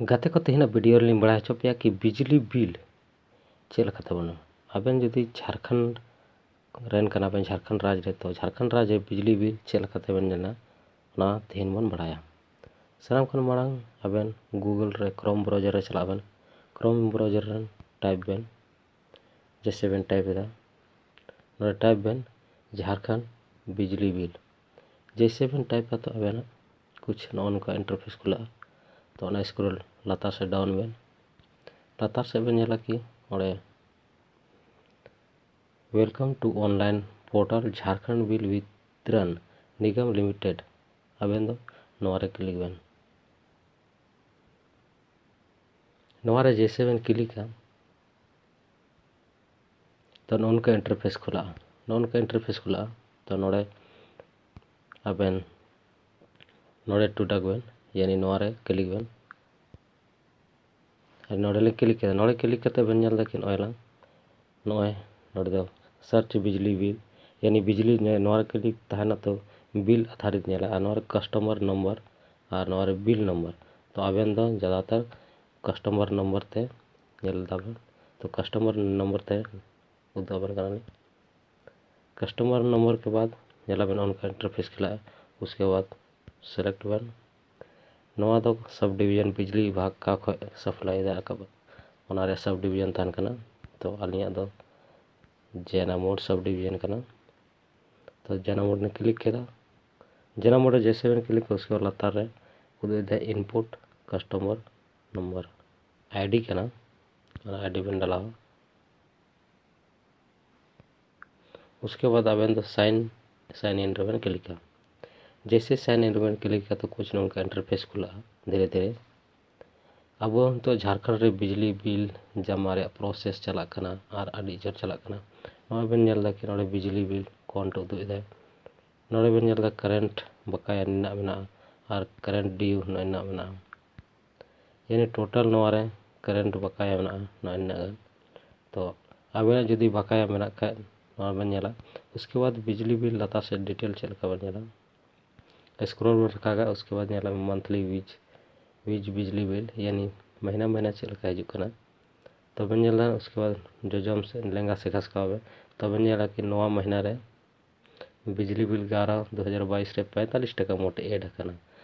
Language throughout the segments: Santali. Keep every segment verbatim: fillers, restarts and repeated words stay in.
ᱜᱟᱛᱮ ᱠᱚ, ᱛᱮᱦᱮᱧᱟᱜ ᱵᱷᱤᱰᱤᱭᱳ ᱨᱮᱞᱤᱧ ᱵᱟᱲᱟᱭ ᱦᱚᱪᱚ ᱯᱮᱭᱟ ᱠᱤ ᱵᱤᱡᱽᱞᱤ ᱵᱤᱞ ᱪᱮᱫ ᱞᱮᱠᱟ ᱛᱟᱵᱚᱱᱟ᱾ ᱟᱵᱮᱱ ᱡᱩᱫᱤ ᱡᱷᱟᱲᱠᱷᱚᱸᱰ ᱨᱮᱱ ᱠᱟᱱᱟ ᱵᱮᱱ, ᱡᱷᱟᱲᱠᱷᱚᱸᱰ ᱨᱟᱡᱽ ᱨᱮ, ᱛᱚ ᱡᱷᱟᱲᱠᱷᱚᱸᱰ ᱨᱟᱡᱽ ᱨᱮ ᱵᱤᱡᱽᱞᱤ ᱵᱤᱞ ᱪᱮᱫ ᱞᱮᱠᱟ ᱛᱮᱵᱮᱱ ᱧᱮᱞᱟ, ᱚᱱᱟ ᱛᱮᱦᱮᱧ ᱵᱚᱱ ᱵᱟᱲᱟᱭᱟ᱾ ᱥᱟᱱᱟᱢ ᱠᱷᱚᱱ ᱢᱟᱲᱟᱝ ᱟᱵᱮᱱ ᱜᱩᱜᱩᱞ ᱨᱮ, ᱠᱨᱳᱢ ᱵᱨᱟᱣᱡᱟᱨ ᱨᱮ ᱪᱟᱞᱟᱜ ᱵᱮᱱ᱾ ᱠᱨᱳᱢ ᱵᱨᱟᱣᱡᱟᱨ ᱨᱮ ᱴᱟᱭᱤᱯ ᱵᱮᱱ, ᱡᱮᱭᱥᱮ ᱵᱮᱱ ᱴᱟᱭᱤᱯ ᱮᱫᱟ, ᱱᱚᱰᱮ ᱴᱟᱭᱤᱯ ᱵᱮᱱ ᱡᱷᱟᱲᱠᱷᱚᱸᱰ ᱵᱤᱡᱽᱞᱤ ᱵᱤᱞ᱾ ᱡᱮᱭᱥᱮ ᱵᱮᱱ ᱴᱟᱭᱤᱯᱟ, ᱛᱚ ᱟᱵᱮᱱᱟᱜ ᱠᱩᱪ ᱱᱚᱜᱼᱚ ᱱᱚᱝᱠᱟ ᱤᱱᱴᱟᱨᱯᱷᱮᱥ ᱠᱷᱩᱞᱟᱹᱜᱼᱟ᱾ ᱛᱚ ᱚᱱᱟ ᱥᱠᱨᱚᱞ ᱞᱟᱛᱟᱨ ᱥᱮᱫ ᱰᱟᱣᱩᱱ ᱵᱮᱱ᱾ ᱞᱟᱛᱟᱨ ᱥᱮᱫ ᱵᱮᱱ ᱧᱮᱞᱟ ᱠᱤ ᱚᱸᱰᱮ "Welcome to online portal Jharkhand Bill Vitran Nigam Limited", ᱟᱵᱮᱱ ᱫᱚ ᱱᱚᱣᱟ ᱨᱮ ᱠᱞᱤᱠ ᱵᱮᱱ᱾ ᱱᱚᱣᱟ ᱨᱮ ᱡᱮᱭᱥᱮ ᱵᱮᱱ ᱠᱞᱤᱠᱟ, ᱛᱚ ᱱᱚᱜᱼᱚ ᱱᱚᱝᱠᱟ ᱤᱱᱴᱟᱨᱯᱷᱮᱥ ᱠᱷᱩᱞᱟᱹᱜᱼᱟ᱾ ᱱᱚᱜᱼᱚ ᱱᱚᱝᱠᱟ ᱤᱱᱴᱟᱨᱯᱷᱮᱥ ᱠᱷᱩᱞᱟᱹᱜᱼᱟ᱾ ᱛᱚ ᱱᱚᱰᱮ ᱟᱵᱮᱱ ᱱᱚᱰᱮ ᱴᱩᱰᱟᱠ ᱵᱮᱱ, ᱭᱟᱱᱤ ᱱᱚᱣᱟ ᱨᱮ ᱠᱞᱤᱠ ᱵᱮᱱ᱾ ᱟᱨ ᱱᱚᱰᱮ ᱞᱤᱧ ᱠᱞᱤᱠ ᱠᱮᱫᱟ᱾ ᱱᱚᱰᱮ ᱠᱞᱤᱠ ᱠᱟᱛᱮ ᱵᱮᱱ ᱧᱮᱞ ᱮᱫᱟ ᱠᱤ ᱱᱚᱜᱼᱚᱭ ᱞᱟᱝ, ᱱᱚᱜᱼᱚᱭ ᱱᱚᱰᱮ ᱫᱚ ᱥᱟᱨᱪ ᱵᱤᱡᱽᱞᱤ ᱵᱤᱞ, ᱭᱟᱱᱤ ᱵᱤᱡᱽᱞᱤ, ᱱᱚᱣᱟ ᱨᱮ ᱠᱞᱤᱠ ᱛᱟᱦᱮᱱᱟ ᱛᱚ ᱵᱤᱞ ᱟᱫᱷᱟᱨᱤᱛ ᱧᱮᱞᱟ, ᱟᱨ ᱱᱚᱣᱟ ᱨᱮ ᱠᱟᱥᱴᱚᱢᱟᱨ ᱱᱚᱢᱵᱚᱨ ᱟᱨ ᱱᱚᱣᱟ ᱨᱮ ᱵᱤᱞ ᱱᱚᱢᱵᱚᱨ᱾ ᱛᱚ ᱟᱵᱮᱱ ᱫᱚ ᱡᱟᱫᱟᱛᱟᱨ ᱠᱟᱥᱴᱚᱢᱟᱨ ᱱᱚᱢᱵᱚᱨ ᱛᱮ ᱧᱮᱞ ᱫᱟᱵᱮᱱ, ᱛᱚ ᱠᱟᱥᱴᱚᱢᱟᱨ ᱱᱚᱢᱵᱚᱨ ᱛᱮ ᱩᱫᱩᱜ ᱟᱵᱮᱱ ᱠᱟᱱᱟᱞᱤᱧ᱾ ᱠᱟᱥᱴᱚᱢᱟᱨ ᱱᱚᱢᱵᱚᱨ ᱠᱮ ᱵᱟᱫ ᱧᱮᱞᱟᱵᱮᱱ ᱚᱱᱠᱟ ᱤᱱᱴᱟᱨᱯᱷᱮᱥ ᱠᱷᱩᱞᱟᱹᱜᱼᱟ᱾ ᱩᱥᱠᱮ ᱵᱟᱫ ᱥᱤᱞᱮᱠᱴ ᱵᱮᱱ, ᱱᱚᱣᱟ ᱫᱚ ᱥᱟᱵ ᱰᱤᱵᱤᱡᱚᱱ ᱵᱤᱡᱽᱞᱤ ᱵᱤᱵᱷᱟᱜᱽ ᱚᱠᱟ ᱠᱷᱚᱱ ᱥᱟᱯᱞᱟᱭ ᱮᱫᱟ, ᱨᱟᱠᱟᱵ, ᱚᱱᱟ ᱨᱮᱭᱟᱜ ᱥᱟᱵ ᱰᱤᱵᱤᱡᱚᱱ ᱛᱟᱦᱮᱱ ᱠᱟᱱᱟ᱾ ᱛᱚ ᱟᱹᱞᱤᱧᱟᱜ ᱫᱚ ᱡᱮᱱᱟ ᱢᱳᱲ ᱥᱟᱵ ᱰᱤᱵᱤᱡᱚᱱ ᱠᱟᱱᱟ᱾ ᱛᱚ ᱡᱮᱱᱟ ᱢᱳᱲ ᱞᱤᱧ ᱠᱞᱤᱠ ᱠᱮᱫᱟ᱾ ᱡᱮᱱᱟ ᱢᱳᱲ ᱨᱮ ᱡᱮᱭᱥᱮ ᱵᱮᱱ ᱠᱞᱤᱠ ᱠᱮᱫᱟ, ᱩᱥᱠᱮ ᱵᱟᱫ ᱞᱟᱛᱟᱨ ᱨᱮ ᱩᱫᱩᱜ ᱮᱫᱟᱭ ᱤᱱᱯᱩᱴ ᱠᱟᱥᱴᱚᱢᱟᱨ ᱱᱚᱢᱵᱚᱨ, ᱟᱭᱰᱤ ᱠᱟᱱᱟ, ᱚᱱᱟ ᱟᱭᱰᱤ ᱵᱮᱱ ᱰᱟᱞᱟᱣᱟ᱾ ᱩᱥᱠᱮ ᱵᱟᱫ ᱟᱵᱮᱱ ᱫᱚ ᱥᱟᱭᱤᱱ, ᱥᱟᱭᱤᱱ ᱤᱱ ᱨᱮᱵᱮᱱ ᱠᱞᱤᱠᱟ᱾ ᱡᱮᱭᱥᱮ ᱥᱟᱭᱤᱱ ᱤᱱ ᱨᱮᱵᱮᱱ ᱠᱞᱤᱠᱟ, ᱛᱚ ᱠᱩᱪ ᱱᱚᱝᱠᱟ ᱤᱱᱴᱟᱨᱯᱷᱮᱥ ᱠᱷᱩᱞᱟᱹᱜᱼᱟ ᱫᱷᱤᱨᱮ ᱫᱷᱤᱨᱮ᱾ ᱟᱵᱚ ᱱᱤᱛᱚᱜ ᱡᱷᱟᱲᱠᱷᱚᱸᱰ ᱨᱮ ᱵᱤᱡᱽᱞᱤ ᱵᱤᱞ ᱡᱟᱢᱟ ᱨᱮᱭᱟᱜ ᱯᱨᱚᱥᱮᱥ ᱪᱟᱞᱟᱜ ᱠᱟᱱᱟ ᱟᱨ ᱟᱹᱰᱤ ᱡᱳᱨ ᱪᱟᱞᱟᱜ ᱠᱟᱱᱟ᱾ ᱱᱚᱜᱼᱚᱭ ᱵᱮᱱ ᱧᱮᱞ ᱮᱫᱟ ᱠᱤ ᱱᱚᱰᱮ ᱵᱤᱡᱽᱞᱤ ᱵᱤᱞ ᱠᱚᱱᱴ ᱩᱫᱩᱜ ᱮᱫᱟᱭ᱾ ᱱᱚᱰᱮ ᱵᱮᱱ ᱧᱮᱞ ᱮᱫᱟ ᱠᱟᱨᱮᱱᱴ ᱵᱟᱠᱟᱭᱟ ᱱᱤᱱᱟᱹᱜ ᱢᱮᱱᱟᱜᱼᱟ ᱟᱨ ᱠᱟᱨᱮᱱᱴ ᱰᱤᱭᱩ ᱱᱚᱜᱼᱚᱭ ᱱᱤᱱᱟᱹᱜ ᱢᱮᱱᱟᱜᱼᱟ᱾ ᱭᱟᱱᱤ ᱴᱳᱴᱟᱞ ᱱᱚᱣᱟ ᱨᱮ ᱠᱟᱨᱮᱱᱴ ᱵᱟᱠᱟᱭᱟ ᱢᱮᱱᱟᱜᱼᱟ ᱱᱚᱜᱼᱚᱭ ᱱᱤᱱᱟᱹᱜ ᱜᱟᱱ᱾ ᱛᱚ ᱟᱵᱮᱱᱟᱜ ᱡᱩᱫᱤ ᱵᱟᱠᱟᱭᱟ ᱢᱮᱱᱟᱜ ᱠᱷᱟᱡ, ᱱᱚᱣᱟ ᱵᱮᱱ ᱧᱮᱞᱟ᱾ ᱩᱥᱠᱮ ᱵᱟᱫ ᱵᱤᱡᱽᱞᱤ ᱵᱤᱞ ᱞᱟᱛᱟᱨ ᱥᱮᱫ ᱰᱤᱴᱮᱞ ᱪᱮᱫ ᱞᱮᱠᱟ ᱵᱮᱱ ᱧᱮᱞᱟ, ᱥᱠᱨᱚᱞ ᱵᱮᱱ ᱨᱟᱠᱟᱵᱟ, ᱩᱥᱠᱮ ᱵᱟᱫ ᱧᱮᱞᱟ ᱢᱟᱱᱛᱷᱞᱤ ᱵᱤᱡᱽ, वीज बिजली बिल, यानी महीना महीना ᱪᱮᱫ ᱞᱮᱠᱟ ᱦᱤᱡᱩᱜ ᱠᱟᱱᱟ, ᱛᱚᱵᱮ ᱧᱮᱞᱟ᱾ उसके बाद ᱡᱚᱡᱚᱢ ᱥᱮᱫ ᱞᱮᱸᱜᱟ ᱥᱮᱫ ᱜᱷᱟᱥᱠᱟᱣ ᱵᱮᱱ, ᱛᱚᱵᱮ ᱧᱮᱞᱟ ᱠᱤ ᱱᱚᱣᱟ ᱢᱟᱹᱦᱱᱟᱹ ᱨᱮ ᱵᱤᱡᱽᱞᱤ ᱵᱤᱞ ᱜᱟᱨᱟ ᱫᱩ ᱦᱟᱡᱟᱨ ᱵᱟᱭᱤᱥ ᱨᱮ ᱯᱚᱸᱭᱛᱟᱞᱤᱥ ᱴᱟᱠᱟ ᱢᱳᱴ ᱮᱰ ᱟᱠᱟᱱᱟ᱾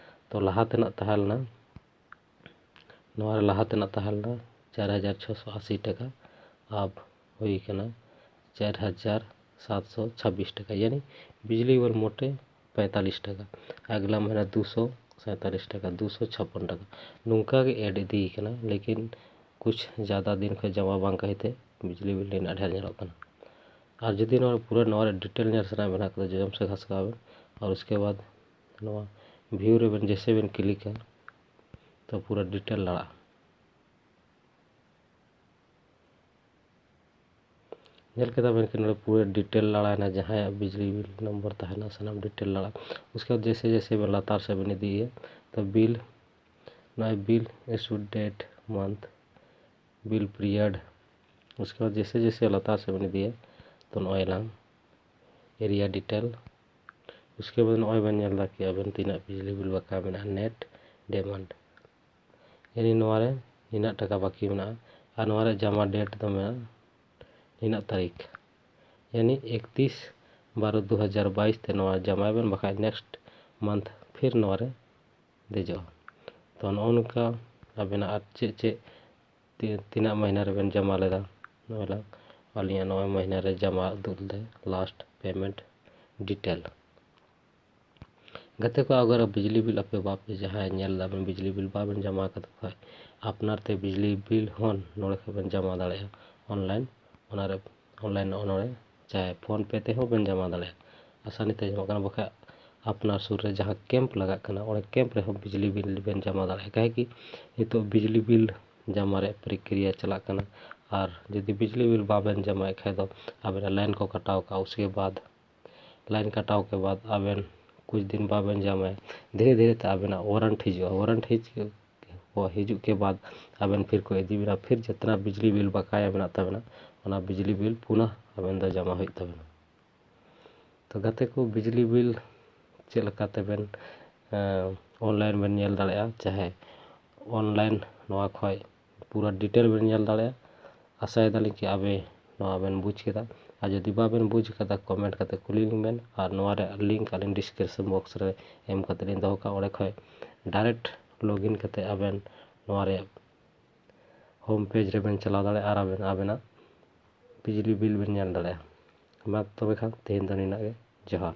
ᱛᱚ ᱞᱟᱦᱟ ᱛᱮᱱᱟᱜ ᱛᱟᱦᱮᱸ ᱞᱮᱱᱟ, ᱱᱚᱣᱟ ᱨᱮ ᱞᱟᱦᱟ ᱛᱮᱱᱟᱜ ᱛᱟᱦᱮᱸ ᱞᱮᱱᱟ ᱪᱟᱨ ᱦᱟᱡᱟᱨ ᱪᱷᱚᱥᱚ ᱟᱥᱤ ᱴᱟᱠᱟ, ᱟᱯ ᱦᱩᱭ ᱠᱟᱱᱟ ᱪᱟᱨ ᱦᱟᱡᱟᱨ ᱥᱟᱛᱥᱚ ᱪᱷᱟᱵᱵᱤᱥ ᱴᱟᱠᱟ, ᱭᱟᱱᱤ ᱵᱤᱡᱽᱞᱤ ᱵᱤᱞ ᱢᱳᱴᱮ ᱯᱚᱸᱭᱛᱟᱞᱤᱥ ᱴᱟᱠᱟ, ᱟᱜᱽᱞᱟ ᱢᱟᱹᱦᱱᱟᱹ ᱫᱩᱥᱚ ᱥᱟᱸᱭᱛᱟᱞᱤᱥ ᱴᱟᱠᱟ, ᱫᱩᱥᱚ ᱪᱷᱟᱯᱯᱚᱱ ᱴᱟᱠᱟ᱾ ᱱᱚᱝᱠᱟ ᱜᱮ ᱮᱰ ᱤᱫᱤᱭ ᱠᱟᱱᱟ, ᱞᱮᱠᱤᱱ ᱠᱩᱪ ᱡᱟᱫᱟ ᱫᱤᱱ ᱠᱷᱚᱱ ᱡᱚᱢᱟ ᱵᱟᱝ ᱠᱷᱟᱹᱛᱤᱨ ᱛᱮ ᱵᱤᱡᱽᱞᱤ ᱵᱤᱞ ᱱᱤᱱᱟᱹᱜ ᱰᱷᱮᱨ ᱧᱮᱞᱚᱜ ᱠᱟᱱᱟ᱾ ᱟᱨ ᱡᱩᱫᱤ ᱱᱚᱣᱟ ᱯᱩᱨᱟᱹ ᱱᱚᱣᱟ ᱨᱮ ᱰᱤᱴᱮᱞ ᱧᱮᱞ ᱥᱟᱱᱟᱭᱮᱫ ᱵᱮᱱᱟ ᱠᱷᱟᱱ ᱫᱚ ᱡᱚᱡᱚᱢ ᱥᱮᱫ ᱜᱷᱟᱥᱠᱟᱣ ᱵᱮᱱ, ᱟᱨ ᱩᱥᱠᱮ ᱵᱟᱫ ᱱᱚᱣᱟ ᱵᱷᱤᱭᱩ ᱨᱮᱵᱮᱱ ᱡᱮᱥᱮ ᱵᱮᱱ ᱠᱞᱤᱠᱟ, ᱛᱚ ᱯᱩᱨᱟᱹ ᱰᱤᱴᱮᱞ ᱞᱟᱲᱟᱜᱼᱟ᱾ ᱧᱮᱞ ᱠᱮᱫᱟ ᱵᱮᱱ ᱠᱤ ᱱᱚᱰᱮ ᱯᱩᱨᱟᱹ ᱰᱤᱴᱮᱞ ᱞᱟᱲᱟᱭᱮᱱᱟ, ᱡᱟᱦᱟᱸᱭᱟᱜ ᱵᱤᱡᱽᱞᱤ ᱵᱤᱞ ᱱᱚᱢᱵᱚᱨ ᱛᱟᱦᱮᱱᱟ ᱥᱟᱱᱟᱢ ᱰᱤᱴᱮᱞ ᱞᱟᱲᱟ᱾ ᱩᱥᱠᱮ ᱵᱟᱫ ᱡᱮᱥᱮ ᱡᱮᱥᱮ ᱵᱮᱱ ᱞᱟᱛᱟᱨ ᱥᱮᱫ ᱵᱮᱱ ᱤᱫᱤᱭᱮᱭᱟ, ᱛᱚ ᱵᱤᱞ, ᱱᱚᱜᱼᱚᱭ ᱵᱤᱞ ᱤᱥᱩ ᱰᱮᱴ, ᱢᱟᱱᱛᱷ, ᱵᱤᱞ ᱯᱤᱨᱤᱭᱚᱰ, ᱩᱥᱠᱮ ᱵᱟᱫ ᱡᱮᱥᱮ ᱡᱮᱥᱮ ᱞᱟᱛᱟᱨ ᱥᱮᱫ ᱵᱮᱱ ᱤᱫᱤᱭᱟ, ᱛᱚ ᱱᱚᱜᱼᱚᱭ ᱱᱟᱝ ᱮᱨᱤᱭᱟ ᱰᱤᱴᱮᱞ, ᱩᱥᱠᱮ ᱵᱟᱫ ᱱᱚᱜᱼᱚᱭ ᱵᱮᱱ ᱧᱮᱞ ᱮᱫᱟ ᱠᱤ ᱟᱵᱮᱱ ᱛᱤᱱᱟᱹᱜ ᱵᱤᱡᱽᱞᱤ ᱵᱤᱞ ᱵᱟᱠᱟ ᱢᱮᱱᱟᱜᱼᱟ, ᱱᱮᱴ ᱰᱤᱢᱟᱱᱰ, ᱭᱟᱱᱤ ᱱᱚᱣᱟ ᱨᱮ ᱱᱤᱱᱟᱹᱜ ᱴᱟᱠᱟ ᱵᱟᱹᱠᱤ ᱢᱮᱱᱟᱜᱼᱟ᱾ ᱟᱨ ᱱᱚᱣᱟ ᱨᱮ ᱡᱟᱢᱟ ᱰᱮᱴ ᱫᱚ ᱢᱮᱱᱟᱜᱼᱟ ᱱᱤᱱᱟᱹᱜ ᱛᱟᱹᱨᱤᱠᱷ, ᱭᱟᱱᱤ ᱮᱠᱛᱤᱥ ᱵᱟᱨᱚ ᱫᱩ ᱦᱟᱡᱟᱨ ᱵᱟᱭᱤᱥ ᱛᱮ ᱱᱚᱣᱟ ᱡᱟᱢᱟᱭ ᱵᱮᱱ, ᱵᱟᱠᱷᱟᱡ ᱱᱮᱠᱥᱴ ᱢᱟᱱᱛᱷ ᱯᱷᱤᱨ ᱱᱚᱣᱟ ᱨᱮ ᱫᱮᱡᱚᱜᱼᱟ᱾ ᱛᱚ ᱱᱚᱜᱼᱚ ᱱᱚᱝᱠᱟ ᱟᱵᱮᱱᱟᱜ ᱟᱨ ᱪᱮᱫ ᱪᱮᱫ ᱛᱤ-, ᱛᱤᱱᱟᱹᱜ ᱢᱟᱹᱦᱱᱟᱹ ᱨᱮᱵᱮᱱ ᱡᱟᱢᱟ ᱞᱮᱫᱟ, ᱱᱚᱣᱟ ᱞᱟᱝ ᱟᱹᱞᱤᱧᱟᱜ ᱱᱚᱣᱟ ᱢᱟᱹᱦᱱᱟᱹ ᱨᱮ ᱡᱟᱢᱟ ᱩᱫᱩᱜ ᱞᱮᱫᱟᱭ, ᱞᱟᱥᱴ ᱯᱮᱢᱮᱱᱴ ᱰᱤᱴᱮᱞ᱾ ᱜᱟᱛᱮ ᱠᱚ, ᱟᱜᱟᱨ ᱵᱤᱡᱽᱞᱤ ᱵᱤᱞ ᱟᱯᱮ ᱵᱟᱯᱮ ᱡᱟᱦᱟᱸᱭ ᱧᱮᱞ ᱫᱟᱵᱮᱱ ᱵᱤᱡᱽᱞᱤ ᱵᱤᱞ ᱵᱟᱵᱮᱱ ᱡᱟᱢᱟ ᱟᱠᱟᱫ ᱠᱷᱟᱡ, ᱟᱯᱱᱟᱨ ᱛᱮ ᱵᱤᱡᱽᱞᱤ ᱵᱤᱞ ᱦᱚᱸ ᱱᱚᱰᱮ ᱠᱷᱚᱡ ᱵᱮᱱ ᱡᱟᱢᱟ ᱫᱟᱲᱮᱭᱟᱜᱼᱟ ᱚᱱᱞᱟᱭᱤᱱ᱾ ᱚᱱᱟᱨᱮ ᱚᱱᱞᱟᱭᱤᱱ ᱱᱚᱜᱼᱚ ᱱᱚᱰᱮ ᱪᱟᱦᱮ ᱯᱷᱳᱱ ᱯᱮ ᱛᱮᱦᱚᱸ ᱵᱮᱱ ᱡᱟᱢᱟ ᱫᱟᱲᱮᱭᱟᱜᱼᱟ, ᱟᱥᱟᱱᱤ ᱛᱮ ᱧᱟᱢᱚᱜ ᱠᱟᱱᱟ᱾ ᱵᱟᱠᱷᱟᱡ ᱟᱯᱱᱟᱨ ᱥᱩᱨ ᱨᱮ ᱡᱟᱦᱟᱸ ᱠᱮᱢᱯ ᱞᱟᱜᱟᱜ ᱠᱟᱱᱟ, ᱚᱸᱰᱮ ᱠᱮᱢᱯ ᱨᱮᱦᱚᱸ ᱵᱤᱡᱽᱞᱤ ᱵᱤᱞ ᱵᱮᱱ ᱡᱟᱢᱟ ᱫᱟᱲᱮᱭᱟᱜᱼᱟ᱾ ᱠᱟᱦᱮ ᱠᱤ ᱱᱤᱛᱚᱜ ᱵᱤᱡᱽᱞᱤ ᱵᱤᱞ ᱡᱟᱢᱟ ᱨᱮᱭᱟᱜ ᱯᱨᱚᱠᱨᱤᱭᱟ ᱪᱟᱞᱟᱜ ᱠᱟᱱᱟ, ᱟᱨ ᱡᱩᱫᱤ ᱵᱤᱡᱽᱞᱤ ᱵᱤᱞ ᱵᱟᱵᱮᱱ ᱡᱟᱢᱟᱭᱮᱫ ᱠᱷᱟᱡ ᱫᱚ ᱟᱵᱮᱱᱟᱜ ᱞᱟᱭᱤᱱ ᱠᱚ ᱠᱟᱴᱟᱣ ᱠᱟᱜᱼᱟ, ᱩᱥᱠᱮ ᱵᱟᱫ ᱞᱟᱭᱤᱱ ᱠᱟᱴᱟᱣ ᱠᱮ ᱵᱟᱫ ᱟᱵᱮᱱ ᱠᱩᱪ ᱫᱤᱱ ᱵᱟᱵᱮᱱ ᱡᱟᱢᱟᱭᱟ, ᱫᱷᱤᱨᱮ ᱫᱷᱤᱨᱮ ᱛᱮ ᱟᱵᱮᱱᱟᱜ ᱣᱟᱨᱟᱱᱴ ᱦᱤᱡᱩᱜᱼᱟ᱾ ᱣᱟᱨᱟᱱᱴ ᱦᱤᱡ-, ᱦᱤᱡᱩᱜ ᱠᱮ ᱵᱟᱫ ᱟᱵᱮᱱ ᱯᱷᱤᱨ ᱠᱚ ᱤᱫᱤ ᱵᱮᱱᱟ, ᱯᱷᱤᱨ ᱡᱤᱛᱱᱟ ᱵᱤᱡᱽᱞᱤ ᱵᱤᱞ ᱵᱟᱠᱟᱭᱟ ᱢᱮᱱᱟᱜ ᱛᱟᱵᱮᱱᱟ, ᱚᱱᱟ ᱵᱤᱡᱽᱞᱤ ᱵᱤᱞ ᱯᱩᱱᱟᱹ ᱟᱵᱮᱱ ᱫᱚ ᱡᱟᱢᱟ ᱦᱩᱭᱩᱜ ᱛᱟᱵᱮᱱᱟ᱾ ᱛᱚ ᱜᱟᱛᱮ ᱠᱚ, ᱵᱤᱡᱽᱞᱤ ᱵᱤᱞ ᱪᱮᱫ ᱞᱮᱠᱟ ᱛᱮᱵᱮᱱ, ᱮᱸ, ᱚᱱᱞᱟᱭᱤᱱ ᱵᱮᱱ ᱧᱮᱞ ᱫᱟᱲᱮᱭᱟᱜᱼᱟ, ᱪᱟᱦᱮ online ᱱᱚᱣᱟ ᱠᱷᱚᱡ ᱯᱩᱨᱟᱹ detail ᱵᱮᱱ ᱧᱮᱞ ᱫᱟᱲᱮᱭᱟᱜᱼᱟ᱾ ᱟᱥᱟᱭ ᱫᱟᱞᱤᱧ ᱠᱤ ᱟᱵᱮ ᱱᱚᱣᱟ ᱵᱮᱱ ᱵᱩᱡᱽ ᱠᱮᱫᱟ, ᱟᱨ ᱡᱩᱫᱤ ᱵᱟᱵᱮᱱ ᱵᱩᱡᱽ ᱠᱟᱫᱟ, comment ᱠᱟᱛᱮ ᱠᱩᱞᱤ ᱞᱤᱧ ᱵᱮᱱ, ᱟᱨ ᱱᱚᱣᱟ ᱨᱮᱭᱟᱜ link ᱟᱹᱞᱤᱧ description box ᱨᱮ ᱮᱢ ᱠᱟᱛᱮ ᱞᱤᱧ ᱫᱚᱦᱚ ᱠᱟᱜᱼᱟ᱾ ᱚᱸᱰᱮ ᱠᱷᱚᱡ direct login ᱠᱟᱛᱮ ᱟᱵᱮᱱ ᱱᱚᱣᱟ ᱨᱮᱭᱟᱜ home page ᱨᱮᱵᱮᱱ ᱪᱟᱞᱟᱣ ᱫᱟᱲᱮᱭᱟᱜᱼᱟ ᱟᱨ ᱟᱵᱮᱱ ᱟᱵᱮᱱᱟᱜ ᱵᱤᱡᱽᱞᱤ bill ᱵᱮᱱ ᱧᱮᱞ ᱫᱟᱲᱮᱭᱟᱜᱼᱟ᱾ ᱢᱟ ᱛᱚᱵᱮ ᱠᱷᱟᱱ ᱛᱮᱦᱮᱧ ᱫᱚ ᱱᱤᱱᱟᱹᱜ ᱜᱮ᱾ ᱡᱚᱦᱟᱨ᱾